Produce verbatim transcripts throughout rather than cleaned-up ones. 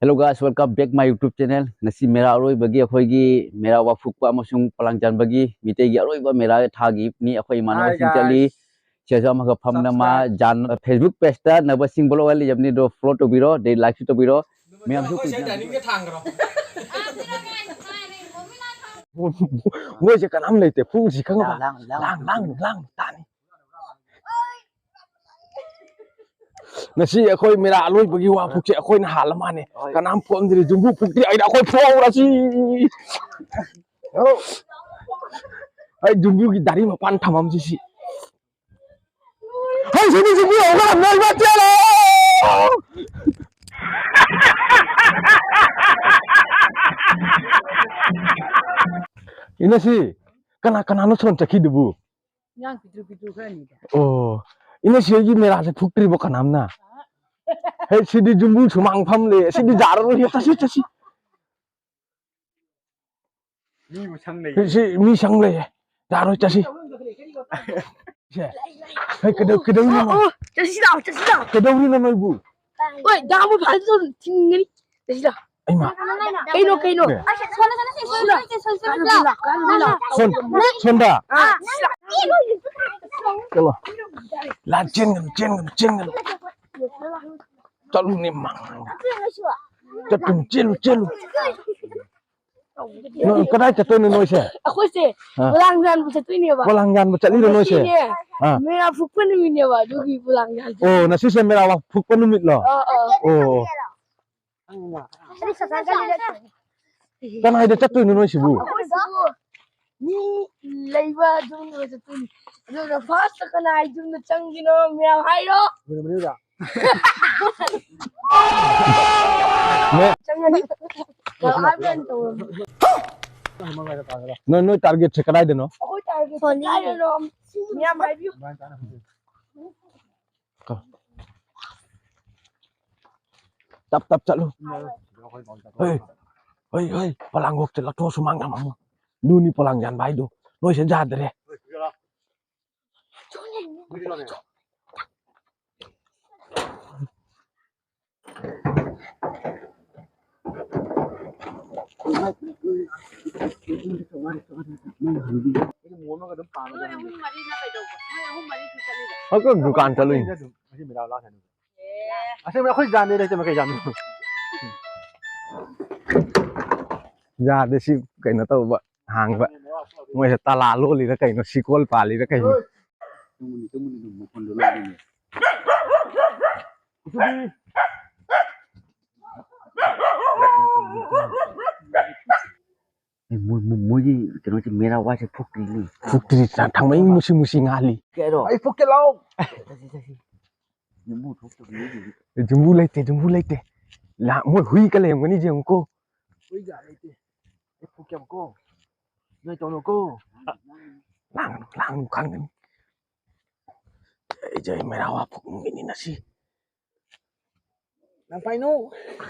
Hello guys, welcome back my YouTube channel. ꯉꯁꯤ ꯃꯦꯔꯥ ꯑꯔꯣꯏꯕꯒꯤ ꯑꯩꯈꯣꯏꯒꯤ ꯃꯦꯔꯥ ꯋꯥꯐꯨꯛꯄ ꯑꯃꯁꯨꯡ ꯄꯣꯂꯥꯡ ꯆꯥꯟꯕꯒꯤ ꯃꯤꯇꯩꯒꯤ ꯑꯔꯣꯏꯕ ꯃꯦꯔꯥ ꯊꯥꯒꯤ ꯃꯤ ꯑꯩꯈꯣꯏ ꯏꯃꯥꯟꯅꯕꯁꯤꯡ ꯆꯠꯂꯤ꯫ ꯁꯤꯗꯁꯨ ꯑꯃꯒ ꯐꯝꯅ ꯃꯥ ꯖꯥꯟ Facebook pageꯇ ꯅꯕꯁꯤꯡ ꯕ꯭ꯂꯣꯒ ꯍꯥꯏꯅ ꯂꯩꯖꯕꯅꯤ, ꯑꯗꯣ ꯐꯣꯂꯣ ꯇꯧꯕꯤꯔꯣ, ꯑꯗꯩ ꯂꯥꯏꯛꯁꯨ ꯇꯧꯕꯤꯔꯣ꯫ ꯃꯌꯥꯝꯁꯨ ꯑꯩꯈꯣꯏ ꯁꯤꯗ ꯀꯨꯏꯅ ꯗꯥꯏꯅꯤꯡꯗ ꯊꯥꯡꯈ꯭ꯔꯣ꯫ ꯃꯣꯏꯁꯦ ꯀꯅꯥꯝ ꯂꯩꯇꯦ, ꯐꯨꯁꯤ ꯈꯪꯉꯕ? ꯂꯥꯡ, ꯂꯥꯡ, ꯂꯥꯡ, ꯂꯥꯡ, ꯂꯥꯡ, ꯂꯥꯡ, ꯇꯥꯅꯤ꯫ ꯉꯁꯤ ꯑꯩꯈꯣꯏ ꯃꯦꯔꯥ ꯑꯂꯣꯏꯕꯒꯤ ꯋꯥꯐꯨꯛꯁꯦ ꯑꯩꯈꯣꯏꯅ ꯍꯥꯜꯂ ꯃꯥꯅꯦ꯫ ꯍꯣꯏ꯫ ꯀꯅꯥꯝ ꯐꯣꯝꯗ꯭ꯔꯤ, ꯌꯨꯝꯕꯨ ꯐꯨꯛꯇ꯭ꯔꯤ, ꯑꯩꯅ ꯑꯩꯈꯣꯏ ꯐꯣꯝꯔꯁꯤ꯫ ꯑꯩ ꯌꯨꯝꯕꯨꯒꯤ ꯗꯥꯔꯤ ꯃꯄꯥꯟ ꯊꯝꯃꯝꯁꯤ ꯁꯤ꯫ ꯍꯩ, ꯁꯤꯗꯤ ꯌꯨꯝꯕꯨ ꯍꯧꯒꯠꯂꯝꯃꯣꯏꯕ, ꯆꯦꯜꯂꯣ! ꯏꯅꯁꯤ, ꯀꯅꯥ ꯀꯅꯥꯅꯣ ꯁꯣꯟ ꯆꯠꯈꯤꯗꯨꯕꯨ? ꯏꯟꯖꯥꯡ ꯄꯤꯛꯇ꯭ꯔꯨ ꯄꯤꯛꯇ꯭ꯔꯨ ꯈꯔꯅꯤꯗ꯫ ꯑꯣ, ꯏꯅꯦ ꯁꯤꯒꯤ ꯃꯦꯔꯥꯁꯦ ꯐꯨꯛꯇ꯭ꯔꯤꯕꯣ ꯀꯅꯥꯝꯅ? ꯍꯦ, ꯁꯤꯗꯤ ꯌꯨꯝꯕꯨ ꯁꯨꯃꯥꯡ ꯐꯝ ꯂꯩ, ꯁꯤꯗꯤ ꯌꯥꯔꯔꯣꯏ, ꯆꯠꯁꯤ, ꯆꯠꯁꯤ꯫ ꯃꯤꯕꯨ ꯁꯪ ꯂꯩ꯫ ꯁꯤ ꯃꯤ ꯁꯪ ꯂꯩꯌꯦ, ꯌꯥꯔꯣꯏ, ꯆꯠꯁꯤ꯫ ꯁꯦ, ꯍꯦ, ꯀꯩꯗꯧ-, ꯀꯩꯗꯧꯔꯤꯅꯣ? ꯑꯣ, ꯆꯠꯁꯤ ꯂꯥꯛꯑꯣ, ꯆꯠꯁꯤ ꯂꯥꯛꯑꯣ꯫ ꯀꯩꯗꯧꯔꯤꯅꯣ ꯅꯣꯏꯕꯨ? ꯍꯣꯏ, ꯗꯥꯝ ꯑꯃ ꯐꯥꯖꯤꯜꯂꯨ, ꯊꯤꯡꯒꯅꯤ꯫ ꯆꯠꯁꯤ ꯂꯥꯛꯑꯣ꯫ ꯑꯩꯃ꯫ ꯀꯩꯅꯣ, ꯀꯩꯅꯣ? ꯀꯩ? ꯑꯁ, ꯁꯣꯝꯗ, ꯁꯣꯝꯗ, ꯁꯣꯝꯗ, ꯁꯣꯝꯗ, ꯁꯣꯝꯗ, ꯁꯣꯝꯗ, ꯁꯣꯝꯗ꯫ ꯁꯣꯝ-, ꯁꯣꯝꯗ꯫ ꯑꯥ, ꯆꯠꯂꯣ꯫ ꯂꯥ, ꯆꯦꯟꯒꯅꯨ, ꯆꯦꯟꯒꯅꯨ, ꯆꯦꯟꯒꯅꯨ꯫ ꯆꯠꯂꯨꯅꯦ, ꯃꯥꯡ-, ꯆꯠꯂꯨꯅꯦ, ꯆꯦꯜꯂꯨ, ꯆꯦꯜꯂꯨ꯫ ꯅꯣꯏ ꯀꯗꯥꯏ ꯆꯠꯇꯣꯏꯅꯣ ꯅꯣꯏꯁꯦ? ꯑꯩꯈꯣꯏꯁꯦ ꯑꯥ꯫ ꯄꯣꯂꯥꯡ ꯌꯥꯟꯕ ꯆꯠꯇꯣꯏꯅꯦꯕ꯫ ꯄꯣꯂꯥꯡ ꯌꯥꯟꯕ ꯆꯠꯂꯤꯔꯣ ꯅꯣꯏꯁꯦ? ꯉꯁꯤꯅꯦ, ꯑꯥ꯫ ꯃꯦꯔꯥ ꯐꯨꯛꯄ ꯅꯨꯃꯤꯠꯅꯦꯕ, ꯑꯗꯨꯒꯤ ꯄꯣꯂꯥꯡ ꯌꯥꯟꯕ꯫ ꯑꯣ, ꯉꯁꯤꯁꯦ ꯃꯦꯔꯥ ꯐꯨꯛꯄ ꯅꯨꯃꯤꯠꯂꯣ? ꯑꯥ, ꯑꯥ꯫ ꯑꯣ, ꯑꯣ꯫ ꯀꯅꯥꯏꯗ ꯆꯠꯇꯣꯏꯅꯣ ꯅꯣꯏꯁꯤꯕꯨ? ꯑꯩꯈꯣꯏꯁꯤꯕꯨ ꯃꯤ ꯂꯩꯕ ꯑꯗꯨꯝ ꯆꯠꯇꯣꯏꯅꯤ꯫ ꯑꯗꯨꯒ first ꯀꯅꯥꯏ ꯌꯨꯝꯗ ꯆꯪꯈꯤꯅꯣ ꯃꯌꯥꯝ ꯍꯥꯏꯔꯣ꯫ ꯆꯪꯉꯅꯤ꯫ ꯅꯣꯏ, ꯅꯣꯏ targetꯁꯦ ꯀꯗꯥꯏꯗꯅꯣ? ꯑꯩꯈꯣꯏ targetꯁꯦ ꯀꯗꯥꯏꯗꯅꯣ? ꯃꯌꯥꯝ ꯍꯥꯏꯕꯤꯌꯨ꯫ ꯇꯞ ꯇꯞ ꯆꯠꯂꯨ꯫ ꯍꯣꯏ, ꯍꯣꯏ, ꯍꯣꯏ, ꯄꯣꯂꯥꯡꯈꯣꯛꯁꯦ ꯂꯧꯊꯣꯛꯑ ꯁꯨꯃꯥꯡ ꯊꯝꯃꯝꯃꯣ꯫ ꯑꯗꯨꯅꯤ ꯄꯣꯂꯥꯡ ꯌꯥꯟꯕ ꯍꯥꯏꯗꯣ꯫ ꯅꯣꯏꯁꯦ ꯌꯥꯗ꯭ꯔꯦ꯫ ꯅꯣꯏ ꯑꯍꯨꯝ ꯃꯔꯤꯅ ꯀꯩꯗꯧꯕ? ꯅꯣꯏ ꯑꯍꯨꯝ ꯃꯔꯤꯁꯨ ꯆꯠꯂꯤꯕ? ꯑꯩꯈꯣꯏ ꯗꯨꯀꯥꯟ ꯆꯠꯂꯨꯏꯅꯦ꯫ ꯑꯗꯨꯝ ꯉꯁꯤ ꯃꯤꯔꯥ ꯂꯥꯛꯀꯅꯤ꯫ ꯑꯦ꯫ ꯑꯁꯦꯡꯕ ꯑꯩꯈꯣꯏ ꯖꯥꯝꯗꯤ ꯂꯩꯇꯦ, ꯃꯈꯩ ꯖꯥꯝꯗꯤ꯫ ꯌꯥꯗꯦ ꯁꯤ꯫ ꯀꯩꯅꯣ ꯇꯧꯕ ꯍꯥꯡꯕ꯫ ꯃꯣꯏꯁꯦ ꯇꯥꯂꯥ ꯂꯣꯜꯂꯤꯔ ꯀꯩꯅꯣ, ꯁꯤꯀꯣꯜ ꯄꯥꯜꯂꯤꯔ ꯀꯩꯅꯣ꯫ ꯇꯨꯝꯃꯨꯅꯤ, ꯇꯨꯝꯃꯨꯅꯤ, ꯑꯗꯨꯝ ꯃꯈꯣꯟꯗꯣ ꯂꯣꯏꯗꯣꯏꯅꯦ꯫ ꯑꯦ, ꯃꯣꯏ, ꯃꯣꯏ, ꯃꯣꯏꯒꯤ ꯀꯩꯅꯣꯁꯦ, ꯃꯦꯔꯥ ꯋꯥꯁꯦ ꯐꯨꯛꯇ꯭ꯔꯤꯅꯦ꯫ ꯐꯨꯛꯇ꯭ꯔꯤ, ꯊꯥꯡꯃꯩ ꯃꯨꯁꯤ ꯃꯨꯁꯤ ꯉꯥꯜꯂꯤ꯫ ꯀꯩꯅꯣ? ꯑꯩ ꯐꯨꯛꯀꯦ ꯂꯥꯎ꯫ ꯆꯠꯁꯤ, ꯆꯠꯁꯤ꯫ ꯌꯨꯝꯕꯨ ꯊꯣꯛꯇꯕꯅꯤ꯫ ꯌꯨꯝꯕꯨ ꯂꯩꯇꯦ, ꯌꯨꯝꯕꯨ ꯂꯩꯇꯦ꯫ ꯂꯥ-, ꯃꯣꯏ ꯍꯨꯏꯒ ꯂꯩꯔꯝꯒꯅꯤ, ꯌꯦꯡꯉꯨꯀꯣ꯫ ꯍꯨꯏꯒ ꯂꯩꯇꯦ꯫ ꯑꯩ ꯐꯨꯛꯀꯦꯕꯀꯣ꯫ ꯅꯣꯏ ꯇꯧꯅꯨꯀꯣ꯫ ꯂꯥꯡꯒꯅꯨ, ꯂꯥꯡꯒꯅꯨ, ꯈꯪꯒꯅꯤ꯫ ꯑꯩ ꯖꯩ ꯃꯦꯔꯥ ꯋꯥ ꯐꯨꯛꯅꯤꯡꯉꯤꯅꯤ ꯉꯁꯤ꯫ ꯅꯪ ꯄꯥꯏꯅꯨ꯫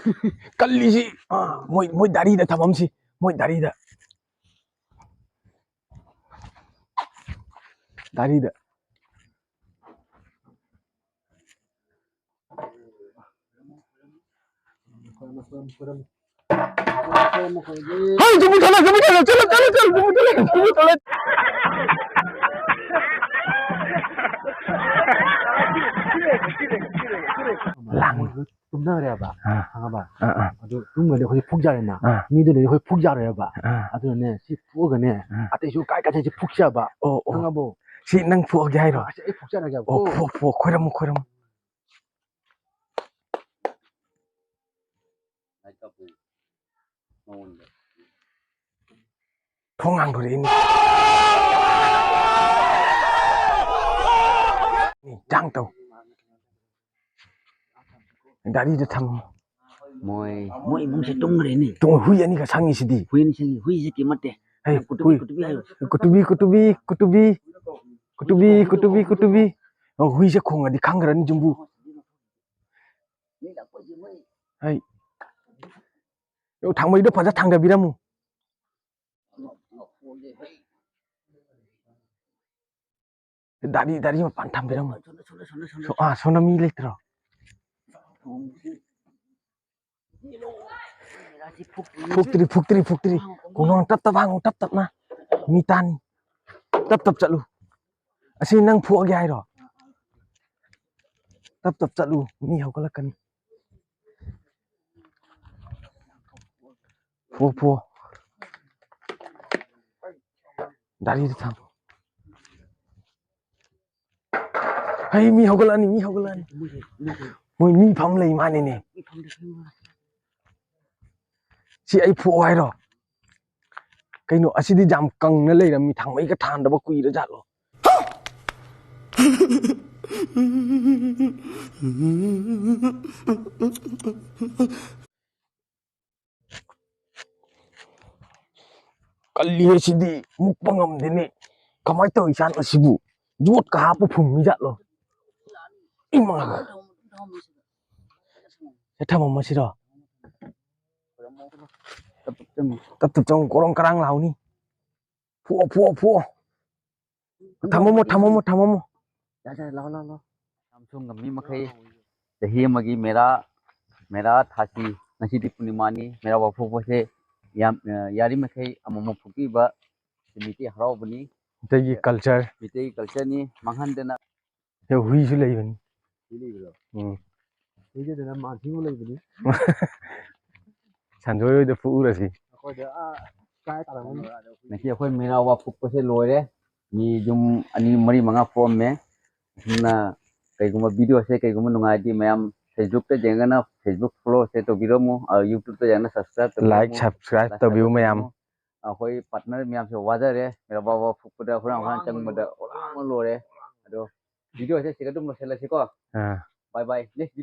ꯀꯜꯂꯤꯁꯤ꯫ ꯑꯥ, ꯃꯣꯏ, ꯃꯣꯏ ꯗꯥꯔꯤꯗ ꯊꯝꯃꯝꯁꯤ꯫ ꯃꯣꯏ ꯗꯥꯔꯤꯗ꯫ ꯗꯥꯔꯤꯗ꯫ ꯍꯩ, ꯌꯨꯝꯕꯨ ꯊꯣꯛꯂꯛꯑꯦ, ꯌꯨꯝꯕꯨ ꯊꯣꯛꯂꯛꯑꯦ, ꯆꯠꯂꯣ, ꯆꯠꯂꯣ, ꯆꯠꯂꯣ, ꯌꯨꯝꯕꯨ ꯊꯣꯛꯂꯛꯑꯦ, ꯌꯨꯝꯕꯨ ꯊꯣꯛꯂꯛꯑꯦ꯫ ꯂꯥꯡ-, ꯃꯣꯏꯁꯨ ꯇꯨꯝꯅꯈ꯭ꯔꯦꯕ, ꯑꯥ꯫ ꯈꯪꯉꯕ? ꯑꯥ, ꯑꯥ꯫ ꯑꯗꯨ ꯇꯨꯝꯈ꯭ꯔꯗꯤ ꯑꯩꯈꯣꯏ ꯐꯨꯛ ꯌꯥꯔꯦꯅ꯫ ꯑꯥ꯫ ꯃꯤꯗꯨꯅꯗꯤ ꯑꯩꯈꯣꯏ ꯐꯨꯛ ꯌꯥꯔꯣꯏꯕ꯫ ꯑꯥ꯫ ꯑꯗꯨꯅꯅꯦ, ꯁꯤ ꯐꯨꯛꯑꯒꯅꯦ, ꯑꯥ꯫ ꯑꯇꯩꯁꯨ ꯀꯥꯏ ꯀꯥꯏ ꯆꯠꯁꯤ ꯐꯨꯛꯁꯦꯕ꯫ ꯑꯣ, ꯑꯣ꯫ ꯈꯪꯉꯕꯣ? ꯁꯤ ꯅꯪ ꯐꯨꯛꯑꯒꯦ ꯍꯥꯏꯔꯣ? ꯑꯁꯤ ꯑꯩ ꯐꯨꯛꯆꯔꯒꯦꯕ꯫ ꯑꯣ, ꯐꯨꯛꯑꯣ, ꯐꯨꯛꯑꯣ, ꯈꯣꯏꯔꯝꯃꯨ, ꯈꯣꯏꯔꯝꯃꯨ꯫ ꯊꯣꯡ ꯍꯥꯡꯗꯣꯔꯛꯏꯅꯦ꯫ ꯏꯟꯖꯥꯡ ꯇꯧ꯫ ꯒꯥꯔꯤꯗ ꯊꯝꯃꯣ꯫ ꯃꯣꯏ, ꯃꯣꯏ ꯏꯃꯨꯡꯁꯦ ꯇꯨꯝꯈ꯭ꯔꯦꯅꯦ꯫ ꯇꯨꯝ-, ꯍꯨꯏ ꯑꯅꯤꯒ ꯁꯪꯉꯤꯁꯤꯗꯤ꯫ ꯍꯨꯏ ꯑꯅꯤ ꯁꯪꯉꯤ꯫ ꯍꯨꯏꯁꯦ ꯀꯤꯃꯠꯇꯦ꯫ ꯍꯩ, ꯀꯨꯇꯨꯕꯤ, ꯍꯨꯏ꯫ ꯀꯨꯇꯨꯕꯤ ꯍꯥꯏꯌꯣ꯫ ꯀꯨꯇꯨꯕꯤ, ꯀꯨꯇꯨꯕꯤ, ꯀꯨꯇꯨꯕꯤ꯫ ꯀꯨꯇꯨꯕꯤ, ꯀꯨꯇꯨꯕꯤ, ꯀꯨꯇꯨꯕꯤ꯫ ꯑꯣ, ꯍꯨꯏꯁꯦ ꯈꯣꯡꯉꯗꯤ ꯈꯪꯈ꯭ꯔꯅꯤ ꯌꯨꯝꯕꯨ꯫ ꯃꯤ ꯂꯥꯛꯄꯁꯦ ꯃꯣꯏ꯫ ꯍꯩ꯫ ꯌꯣ, ꯊꯥꯡꯃꯩꯗꯣ ꯐꯖ ꯊꯥꯡꯗꯕꯤꯔꯝꯃꯨ꯫ ꯗꯥꯔꯤ, ꯗꯥꯔꯤ ꯃꯄꯥꯟ ꯊꯝꯕꯤꯔꯝꯃꯨ꯫ ꯁꯣꯝꯗ, ꯁꯣꯝꯗ, ꯁꯣꯝꯗ, ꯁꯣꯝꯗ꯫ ꯁꯣ-, ꯑꯥ, ꯁꯣꯝꯗ ꯃꯤ ꯂꯩꯇ꯭ꯔꯣ? ꯐꯨꯛꯇ꯭ꯔꯤ, ꯐꯨꯛꯇ꯭ꯔꯤ, ꯐꯨꯛꯇ꯭ꯔꯤ꯫ ꯀꯣꯡꯅꯣꯡ ꯇꯞ ꯇꯞ ꯍꯥꯡꯉꯨ, ꯇꯞ ꯇꯞꯅ꯫ ꯃꯤ ꯇꯥꯅꯤ꯫ ꯇꯞ ꯇꯞ ꯆꯠꯂꯨ꯫ ꯑꯁꯤ ꯅꯪ ꯐꯨꯛꯑꯒꯦ ꯍꯥꯏꯔꯣ? ꯇꯞ ꯇꯞ ꯆꯠꯂꯨ, ꯃꯤ ꯍꯧꯒꯠꯂꯛꯀꯅꯤ꯫ ꯐꯨ, ꯐꯨ꯫ ꯗꯥꯏꯔꯤꯗ ꯊꯝ꯫ ꯍꯩ, ꯃꯤ ꯍꯧꯒꯠꯂꯛꯑꯅꯤ, ꯃꯤ ꯍꯧꯒꯠꯂꯛꯑꯅꯤ꯫ ꯃꯣꯏ ꯃꯤ ꯐꯝ ꯂꯩ ꯃꯥꯅꯤꯅꯦ꯫ ꯁꯤ ꯑꯩ ꯐꯨꯛꯑꯣ ꯍꯥꯏꯔꯣ? ꯀꯩꯅꯣ, ꯑꯁꯤꯗꯤ ꯌꯥꯝ ꯀꯪꯅ ꯂꯩꯔꯝꯃꯤ, ꯊꯥꯡꯃꯩꯒ ꯊꯥꯟꯗꯕ ꯀꯨꯏꯔ ꯖꯥꯠꯂꯣ? ꯀꯜꯂꯤꯍꯦ ꯁꯤꯗꯤ, ꯃꯨꯛꯄ ꯉꯝꯗꯦꯅꯦ꯫ ꯀꯃꯥꯏꯅ ꯇꯧꯔꯤ ꯖꯥꯠꯅꯣ ꯁꯤꯕꯨ? ꯌꯣꯠꯀ ꯍꯥꯞꯄ ꯐꯨꯝꯃꯤ ꯖꯥꯠꯂꯣ? ꯏꯃꯥ! ꯁꯦ, ꯊꯝꯃꯝꯃꯁꯤꯔꯣ? ꯇꯞ ꯇꯞ ꯆꯪꯉꯨ, ꯀꯣꯔꯣꯡ ꯀꯔꯥꯡ ꯂꯥꯎꯅꯤ꯫ ꯐꯨꯑꯣ, ꯐꯨꯑꯣ, ꯐꯨꯑꯣ꯫ ꯊꯝꯃꯝꯃꯣ, ꯊꯝꯃꯝꯃꯣ, ꯊꯝꯃꯝꯃꯣ꯫ ꯌꯥꯔꯦ, ꯌꯥꯔꯦ, ꯂꯥꯎ, ꯂꯥꯎ, ꯂꯥꯎ꯫ ꯌꯥꯝ ꯁꯣꯝ ꯉꯝꯃꯤ ꯃꯈꯩ ꯆꯍꯤ ꯑꯃꯒꯤ ꯃꯦꯔꯥ, ꯃꯦꯔꯥ ꯊꯥꯁꯤ, ꯉꯁꯤꯗꯤ ꯄꯨꯔꯅꯤꯃꯥꯅꯤ, ꯃꯦꯔꯥ ꯋꯥꯐꯣꯛꯄꯁꯦ ꯌꯥꯝ, ꯑ, ꯌꯥꯔꯤꯃꯈꯩ ꯑꯃꯃꯝ ꯐꯨꯛꯄꯤꯕ ꯃꯩꯇꯩ ꯍꯔꯥꯎꯕꯅꯤ꯫ ꯃꯩꯇꯩꯒꯤ culture꯫ ꯃꯩꯇꯩꯒꯤ cultureꯅꯤ, ꯃꯥꯡꯍꯟꯗꯅ꯫ ꯁꯦ ꯍꯨꯏꯁꯨ ꯂꯩꯕꯅꯤ꯫ ꯍꯨꯏ ꯂꯩꯕ꯭ꯔꯣ? ꯎꯝ꯫ ꯍꯨꯏꯗꯗꯅ ꯃꯥꯟꯁꯤꯡꯕ ꯂꯩꯕꯅꯤ꯫ ꯁꯟꯖꯣꯏ ꯍꯣꯏꯗ ꯐꯨꯛꯎꯔꯁꯤ꯫ ꯑꯩꯈꯣꯏꯗ, ꯑꯥ, ꯀꯥꯏ ꯇꯥꯔꯝꯒꯅꯤ? ꯉꯁꯤ ꯑꯩꯈꯣꯏ ꯃꯦꯔꯥ ꯋꯥ ꯐꯨꯛꯄꯁꯦ ꯂꯣꯏꯔꯦ꯫ ꯃꯤ ꯌꯨꯝ ꯑꯅꯤ, ꯃꯔꯤ, ꯃꯉꯥ ꯐꯨꯛꯑꯝꯃꯦ꯫ ꯑꯁꯨꯝꯅ ꯀꯩꯒꯨꯝꯕ videoꯁꯦ ꯀꯩꯒꯨꯝꯕ ꯅꯨꯡꯉꯥꯏꯔꯗꯤ ꯃꯌꯥꯝ Facebookꯇ ꯌꯦꯡꯉꯒꯅ Facebook followꯁꯦ ꯇꯧꯕꯤꯔꯝꯃꯨ, ꯑ, YouTubeꯇ ꯌꯦꯡꯉꯒꯅ subscribe ꯇꯧꯕꯤꯔꯝꯃꯨ꯫ Like, subscribe ꯇꯧꯕꯤꯌꯨ ꯃꯌꯥꯝ꯫ ꯑꯩꯈꯣꯏ partner ꯃꯌꯥꯝꯁꯦ ꯋꯥꯖꯔꯦ꯫ ꯃꯦꯔꯥ ꯋꯥ ꯋꯥ ꯐꯨꯛꯄꯗ ꯍꯨꯔꯥꯟ ꯍꯨꯔꯥꯟ ꯆꯪꯕꯗ ꯋꯥꯡꯅ ꯂꯣꯏꯔꯦ꯫ ꯑꯗꯣ videoꯁꯦ ꯁꯤꯗ ꯑꯗꯨꯝ ꯂꯣꯏꯁꯤꯜꯂꯁꯤꯀꯣ꯫ ꯑꯥ꯫ Bye bye꯫ Next video